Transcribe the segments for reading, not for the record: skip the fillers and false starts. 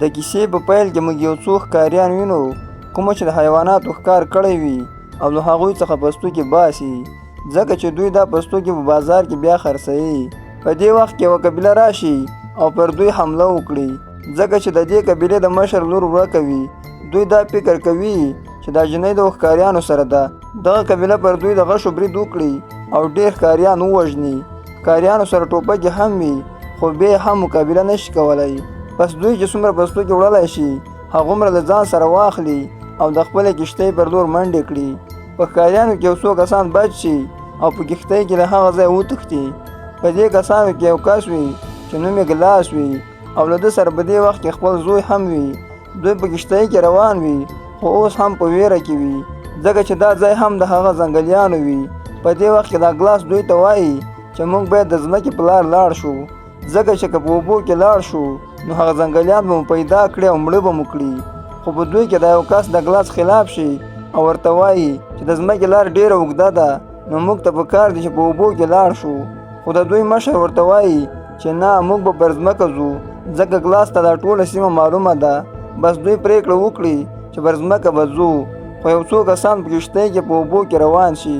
د کیسې په پیل کې موږ یو څو ښکاریان وینو، کومو چې د حیواناتو ښکار کړی وي او له هغوی څخه پستوکي باسي، ځکه چې دوی دا پستوکي په بازار کې بیا خرڅوي. په دې وخت کې یوه قبیله راشي او پر دوی حمله وکړي، ځکه چې د دې قبیلې د مشر لور ورکه وي. دوی دا فکر کوي چې دا جنۍ د ښکاریانو سره ده. دغه قبیله پر دوی د غشو برید وکړي او ډېر ښکاریان ووژني. ښکاریانو سره ټوپکې هم وي، خو بیا هم مقابله نشي کولی. پس دوی چې څومره پستوکي وړلی شي، هغومره له ځان سره واخلي او د خپلې کښتۍ پر لور منډې کړي. په ښکاریانو کې یو څو کسان بچ شي او په کښتۍ کې له هغه ځایه وتښتي. په دې کسانو کې یو کس وي چې نوم یې ګلاس وي او له ده سره په دې وخت کې خپل زوی هم وي. دوی په کښتۍ کې روان وي، خو اوس هم په ویره کې وي، ځکه چې دا ځای هم د هغه ځنګلیانو وي. په دې وخت کې دا ګلاس دوی ته وایي چې موږ باید د ځمکې په لار لاړ شو، ځکه چې که په اوبو کې لاړ شو نو هغه ځنګلیان به مو پیدا کړي او مړه به مو کړي. خو په دوی کې دا یو کس د ګلاس خلاف شي او ورته وایي چې د ځمکې لار ډېره اوږده ده، نو موږ ته په کار دي چې په اوبو کې لاړ شو. خو د دوی مشر ورته وایي چې نه، موږ به پر ځمکه ځو، ځکه ګلاس ته دا ټوله سیمه معلومه ده. بس دوی پرېکړه وکړي چې پر ځمکه به ځو، خو یو څو کسان په کښتۍ کې په اوبو کې روان شي.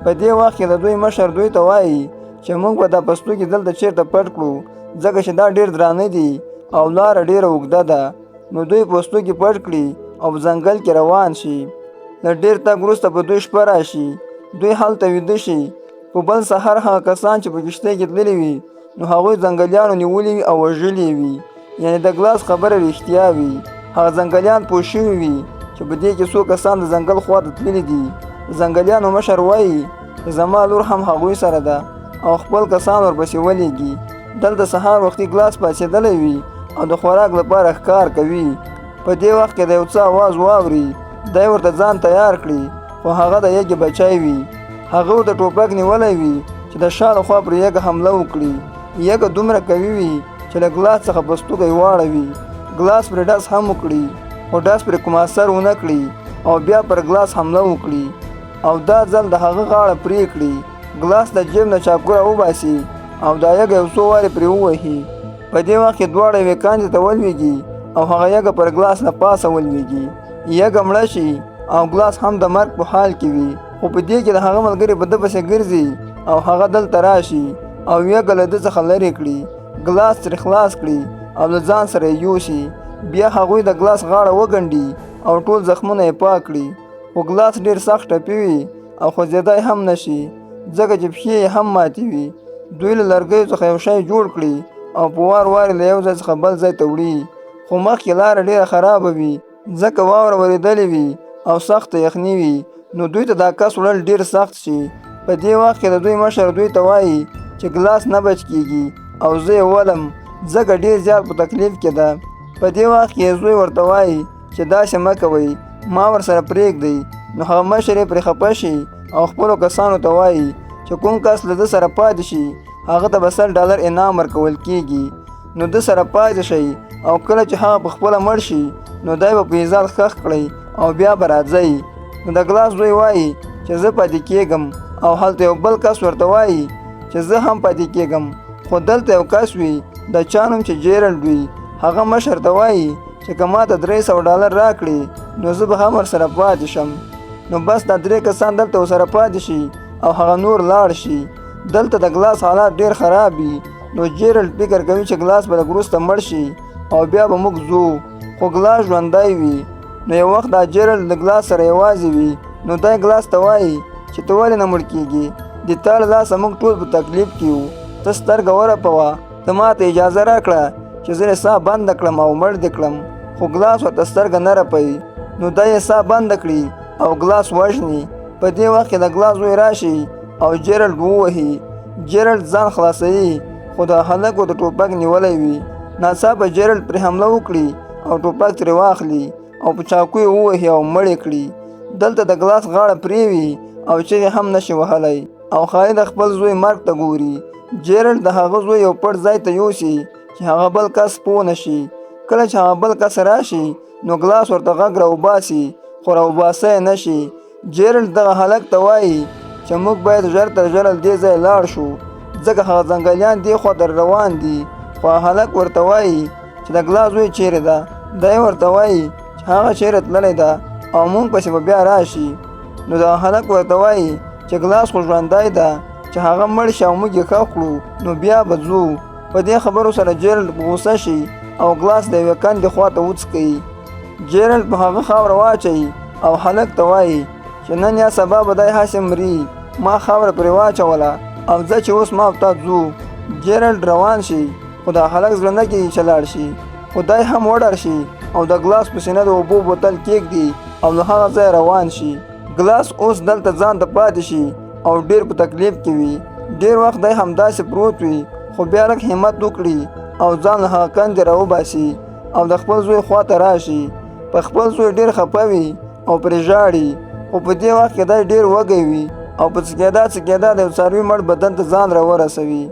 په دې وخت کې د دوی مشر دوی ته وایي چې موږ به دا پستوکي دلته چېرته پټ کړو، ځکه چې دا ډېر درانه دي او لاره ډېره اوږده ده. نو دوی پستوکي پټ کړي او په ځنګل کې روان شي. له ډېر تګ وروسته په دوی شپه راشي، دوی هلته ویده شي. په بل سهار هغه کسان چې په کښتۍ کې تللي وي، نو هغوی ځنګلیانو نیولي وي او وژلي وي. یعنې د ګلاس خبره رښتیا وي. هغه ځنګلیان پوه شوي وي چې په دې کې څو کسان د ځنګل خوا ته تللي دي. د ځنګلیانو مشر وایي چې زما لور هم هغوی سره ده او خپل کسان ورپسې ولیږي. دلته سهار وختي ګلاس پاڅېدلی وي او د خوراک لپاره ښکار کوي. په دې وخت کې د یو څه اواز واوري، دی ورته ځان تیار کړي، خو هغه د یږې بچی وي. هغه ورته ټوپک نیولی وي چې د شا لخوا پر یږه حمله وکړي. یږه دومره قوي وي چې له ګلاس څخه پستوکی واړوي. ګلاس پرې ډز هم وکړي، خو ډز پرې کوم اثر ونه کړي او بیا پر ګلاس حمله وکړي او دا ځل د هغه غاړه پرې کړي. ګلاس د جیب نه چاکو راوباسي او دا یږه یو څو وارې پرې ووهي. په دې وخت کې دواړه یوې کاندې ته ولوېږي او هغه یږه پر ګلاس له پاسه ولوېږي. یږه مړه شي او ګلاس هم د مرګ په حال کې وي، خو په دې کې د هغه ملګري په ده پسې ګرځي او هغه دلته راشي او یږه له ده څخه لرې کړي، ګلاس ترې خلاص کړي او له ځان سره یې یوسي. بیا هغوی د ګلاس غاړه وګنډي او ټول زخمونه یې پاک کړي، خو ګلاس ډېر سخت ټپي وي او خوځېدای هم نه شي، ځکه چې پښې یې هم ماتې وي. دوی له لرګیو څخه یو شی جوړ کړي او په وار وار یې له یو ځای څخه بل ځای ته وړي، خو مخکې لاره ډېره خرابه وي، ځکه واوره ورېدلې وي او سخته یخني وي، نو دوی ته دا کس وړل ډېر سخت شي. په دې وخت کې د دوی مشر دوی ته وایي چې ګلاس نه بچ کېږي او زه یې ولم، ځکه ډېر زیات په تکلیف کې ده. په دې وخت کې یې زوی ورته وایي چې داسې مه کوئ، ما ورسره پرېږدئ. نو هغه مشر یې پرې خفه شي او خپلو کسانو ته وایي چې کوم کس له ده سره پاتې شي، هغه ته به 100 ډالر انعام ورکول کېږي، نو ده سره پاتې شئ او کله چې هغه په خپله مړ شي، نو دی به په عزت ښخ کړئ او بیا به راځئ. نو د ګلاس زوی وایي چې زه پاتې کېږم او هلته یو بل کس ورته وایي چې زه هم پاتې کېږم. خو دلته یو کس وي د چا نوم چې جیرلډ وي، هغه مشر ته وایي چې که ما ته 300 ډالر راکړي، نو زه به هم ورسره پاتې شم. نو بس دا درې کسان دلته ورسره پاتې شي او هغه نور لاړ شي. دلته د ګلاس حالات ډېر خراب وي، نو جیرلډ فکر کوي چې ګلاس به لږ وروسته مړ شي او بیا به موږ ځو، خو ګلاس ژوندی وي. نو یو وخت دا جیرلډ د ګلاس سره یوازې وي، نو دی ګلاس ته وایي چې ته ولې نه مړ کېږي؟ د تا له لاسه موږ ټول په تکلیف کې یو. ته سترګه ورپوه، ته ما ته اجازه راکړه چې زه یې ساه بنده کړم او مړ دې کړم. خو ګلاس ورته سترګه نه رپوي، نو دی یې ساه بنده کړي او ګلاس وژني. په دې وخت کې د ګلاس زوی راشي او جیرلډ ووهي. جیرلډ ځان خلاصوي، خو د هلک ورته ټوپک نیولی وي. ناڅاپه جیرلډ پرې حمله وکړي او ټوپک ترې واخلي او په چاقو یې ووهي او مړ یې کړي. دلته د ګلاس غاړه پرې وي او چغې هم نشي وهلی او خالي د خپل زوی مرګ ته ګوري. جیرلډ د هغه زوی یو پټ ځای ته یوسي چې هغه بل کس پوه نه شي. کله چې هغه بل کس راشي، نو ګلاس ورته غږ راوباسي، خو راوباسی نه شي. جیرلډ دغه هلک ته وایي چې موږ باید ژر تر ژره له دې ځایه لاړ شو، ځکه هغه ځنګلیان دې خوا ته روان دي. خو هلک ورته وایي چې د ګلاس زوی چیرې ده؟ دی ورته وایي چې هغه چیرې تللی ده او موږ پسې به بیا راشي. نو دغه هلک ورته وایي چې ګلاس خو ژوندی ده، چې هغه مړ شي او موږ یې ښخ کړو نو بیا به ځو. په دې خبرو سره جیرلډ په غوسه شي او ګلاس د یوې کندې خواته وڅکوي. جیرلډ په هغه خاوره واچوي او هلک ته وایي چې نن یا سبا به دی هسې مري، ما خاوره پرې واچوله او ځه چې اوس ما او تا ځو. جیرلډ روان شي خو د هلک زړه نه کېږي چې لاړ شي، خو دی هم وډر شي او د ګلاس په سینه د اوبو بوتل کېږدي او له هغه ځایه روان شي. ګلاس اوس دلته ځان ته پاتې شي او ډېر په تکلیف کې وي. ډېر وخت دی همداسې پروت وي، خو بیا لږ همت وکړي او ځان له هغه کندې راوباسي او د خپل زوی خواته راشي. په خپل زوی ډېر خفه وي او پرې ژاړي، خو په دې وخت کې دی ډېر وږی وي او په څکېدا څکېدا د یو څاروي مړ بدن ته ځان راورسوي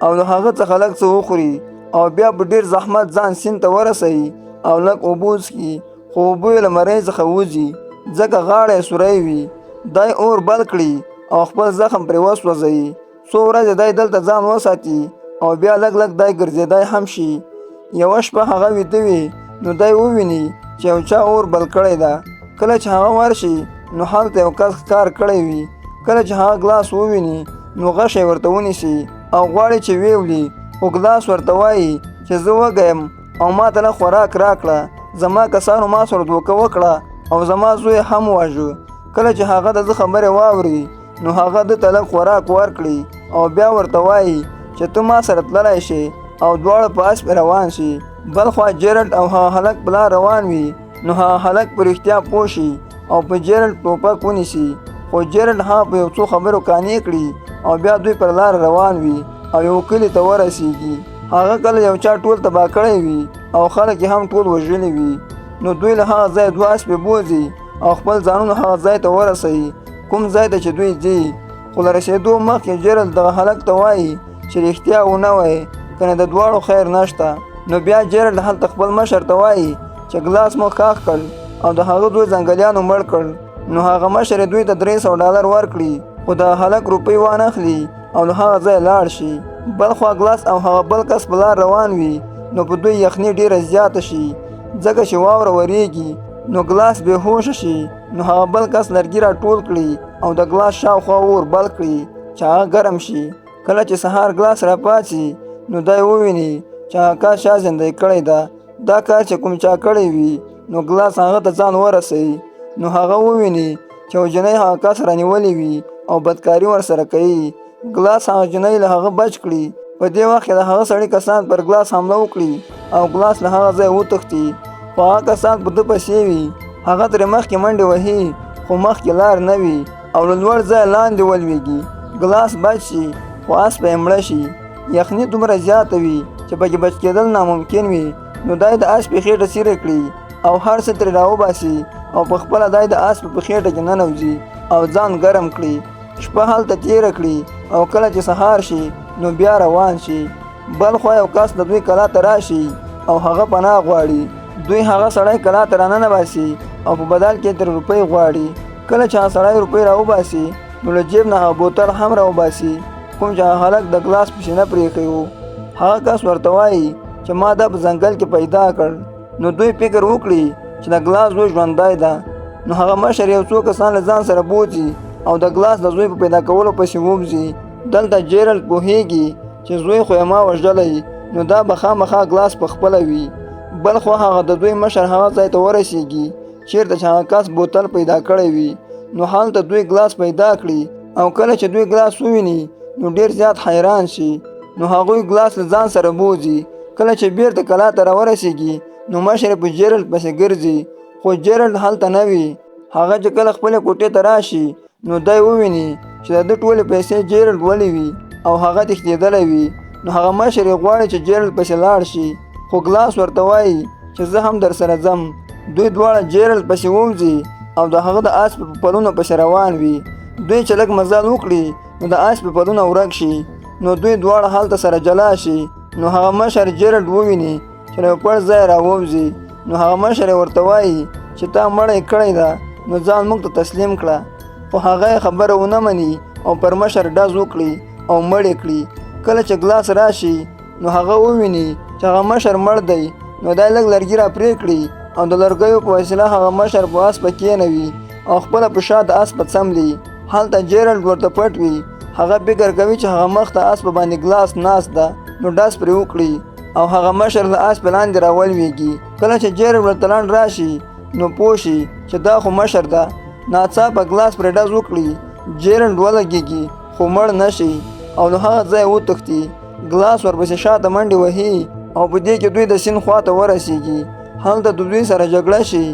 او له هغه څخه لږ څه وخوري او بیا په ډېر زحمت ځان سیند ته ورسوي او لږ اوبه وڅښي، خو اوبه یې له مرۍ څخه وځي ځکه غاړه یې سوری وي. دی اور بل کړي او خپل زخم پرې وسوځوي. څو ورځې دی دلته ځان وساتي او بیا لږ لږ دی ګرځېدای هم شي. یوه شپه هغه ویده وي نو دی وویني چې یو چا اور بل کړی ده. کله چې هغه ورشي نو هلته یو کس ښکار کړی وي. کله چې هغه ګلاس وویني نو غشی ورته ونیسي او غواړي چې ویې ولي، خو ګلاس ورته وایي چې زه وږی یم او ما ته لږ خوراک راکړه، زما کسانو ما سره دوکه وکړه او زما زوی هم واژه. کله چې هغه د ده خبرې واوري نو هغه ده ته لږ خوراک ورکړي او بیا ورته وایي چې ته ما سره تللی شې او دواړه په اسپ روان شي. بلخوا جیرلډ او هغه هلک په لار روان وي نو هغه هلک په رښتیا پوه شي او په جیرلډ ټوپک ونیسي، خو جیرلډ هغه په یو څو خبرو قانع کړي او بیا دوی پر لار روان وي او یو کلي ته ورسیږي. هغه کله یو چا ټول تباه کړی وي او خلک یې هم ټول وژلي وي، نو دوی له هغه ځایه دوه اسپې بوځي او خپل ځانونه هغه ځای ته ورسوي کوم ځای ته چې دوی ځي. خو له رسېدو مخکې جیرلډ دغه هلک ته وایي چې رښتیا ونه وایې کنه د دواړو خیر نشته. نو بیا جیرلډ هلته خپل مشر ته وایي چې ګلاس مو ښخ کړ او د هغه دوی ځنګلیانو مړ کړ. نو هغه مشر یې دوی ته $300 ورکړي، خو د هلک روپۍ وانخلي او له هغه ځایه لاړ شي. بلخوا ګلاس او هغه بل کس په لار روان وي نو په دوی یخني ډېره زیاته شي ځکه چې واوره ورېږي. نو ګلاس بې هوشه شي، نو هغه بل کس لرګي راټول کړي او د ګلاس شاوخوا اور بل کړي چې هغه ګرم شي. کله چې سهار ګلاس راپاڅي نو دی وویني چې هغه کس چا زندۍ کړی ده. دا کار چې کوم چا کړی وي نو ګلاس هغه ته ځان ورسوي. نو هغه وویني چې یو جنۍ هغه کس رانیولې وي او بدکاري ورسره کوي. ګلاس هغه جنۍ له هغه بچ کړي. په دې وخت کې د هغه سړي کسان پر ګلاس حمله وکړي او ګلاس له هغه ځایه وتښتي، خو هغه کسان په ده پسې وي. هغه ترې مخکې منډې وهي خو مخکې لار نه وي او له لوړ ځایه لاندې ولوېږي. ګلاس بچ شي خو اسپه یې مړه شي. یخني دومره زیاته وي چې پکې بچ کېدل ناممکن وي، نو دی د اسپې خېټه څیرې کړي او هر څه ترې راوباسي او په خپله دی د اسپې په خېټه کې ننوځي او ځان ګرم کړي. شپه هلته تېره کړي او کله چې سهار شي نو بیا روان شي. بلخوا یو کس د دوی کلا ته راشي او هغه پناه غواړي. دوی هغه سړی کلا ته راننه باسي او په بدل کې ترې روپۍ غواړي. کله چې هغه سړی روپۍ راوباسي نو له جیب نه هغه بوتل هم راوباسي کوم چې هغه هلک د ګلاس په سینه پرېښی و. هغه کس ورته وایي چې ما دا په ځنګل کې پیدا کړ. نو دوی فکر وکړي چې د ګلاس زوی ژوندی ده. نو هغه مشر یو څو کسان له ځان سره بوځي او د ګلاس د زوی په پیدا کولو پسې ووځي. دلته جیرلډ پوهیږي چې زوی خو یې ما وژلی، نو دا به خامخا ګلاس په خپله وي. بلخوا هغه د دوی مشر هغه ځای ته ورسیږي چیرته چې هغه کس بوتل پیدا کړی وي. نو هلته دوی ګلاس پیدا کړي او کله چې دوی ګلاس وویني نو ډیر زیات حیران شي. نو هغوی ګلاس له ځان سره بوځي. کله چې بیرته کلا ته راورسیږي نو مشر په جیرلډ پسې ګرځي، خو جیرلډ هلته نه وي. هغه چې کله خپلې کوټې ته راشي نو دی وویني چې د ده ټولې پیسې جیرلډ ولې وي او هغه تښتېدلی وي. نو هغه مشر یې غواړي چې جیرلډ پسې لاړ شي، خو ګلاس ورته وایي چې زه هم درسره ځم. دوی دواړه جیرلډ پسې ووځي او د هغه د آس په پلونو پسې روان وي. دوی چې لږ مزل وکړي نو د آس په پلونه ورک شي، نو دوی دواړه هلته سره جلا شي. نو هغه مشر جیرلډ وویني چې له یو پټ ځایه راووځي. نو هغه مشر یې ورته وایي چې تا مړی کړی ده، نو ځان موږ ته تسلیم کړه. خو هغه یې خبره ونه مني او پر مشر ډز وکړي او مړ یې کړي. کله چې ګلاس راشي نو هغه وویني چې هغه مشر مړ دی، نو دی لږ لرګي را پرې کړي او د لرګیو په وسیله هغه مشر په اسپه کینوي او خپله په شا د اسپه څملي. هلته جیرلډ ورته پټ وي. هغه فکر کوي چې هغه مخ ته اسپه باندې ګلاس ناست ده نو ډز پرې وکړي او هغه مشر له اسپې لاندې راولویږي. کله چې جیرلډ ورته لنډ راشي نو پوه شي چې دا خو مشر ده. ناڅاپه ګلاس پرې ډز وکړي، جیرلډ ولګیږي خو مړ نه شي او له هغه ځایه وتښتي. ګلاس ورپسې شاته منډې وهي او په دې کې دوی د سیند خواته ورسیږي. هلته د دوی سره جګړه شي،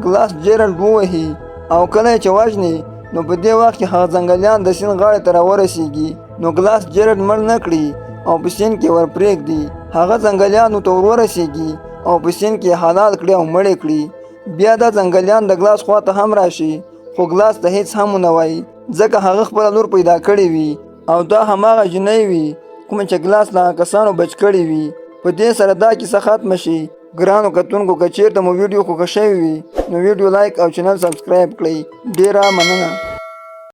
ګلاس جیرلډ ووهي او کله یې چې وژني نو په دې وخت کې هغه ځنګلیان د سیند غاړې ته راورسیږي نو ګلاس جیرلډ مړ نه کړي او په سیند کې ور پرېږدي. هغه ځنګلیانو ته ور ورسیږي او په سیند کې حلال کړي او مړ کړي. بیا دا ځنګلیان د ګلاس خواته هم راشي خو ګلاس ته هیڅ هم ونه وایي، ځکه هغه خپله لور پیدا کړې وي او دا هماغه جینۍ وي کومه چې ګلاس له هغه کسانو بچ کړې وي. په دې سره دا کیسه ختمه شي. ګرانو کتونکو، که چیرته مو ویډیو خوښه شوې وي نو ویډیو لایک او چینل سبسکرایب کړئ. ډیره مننه.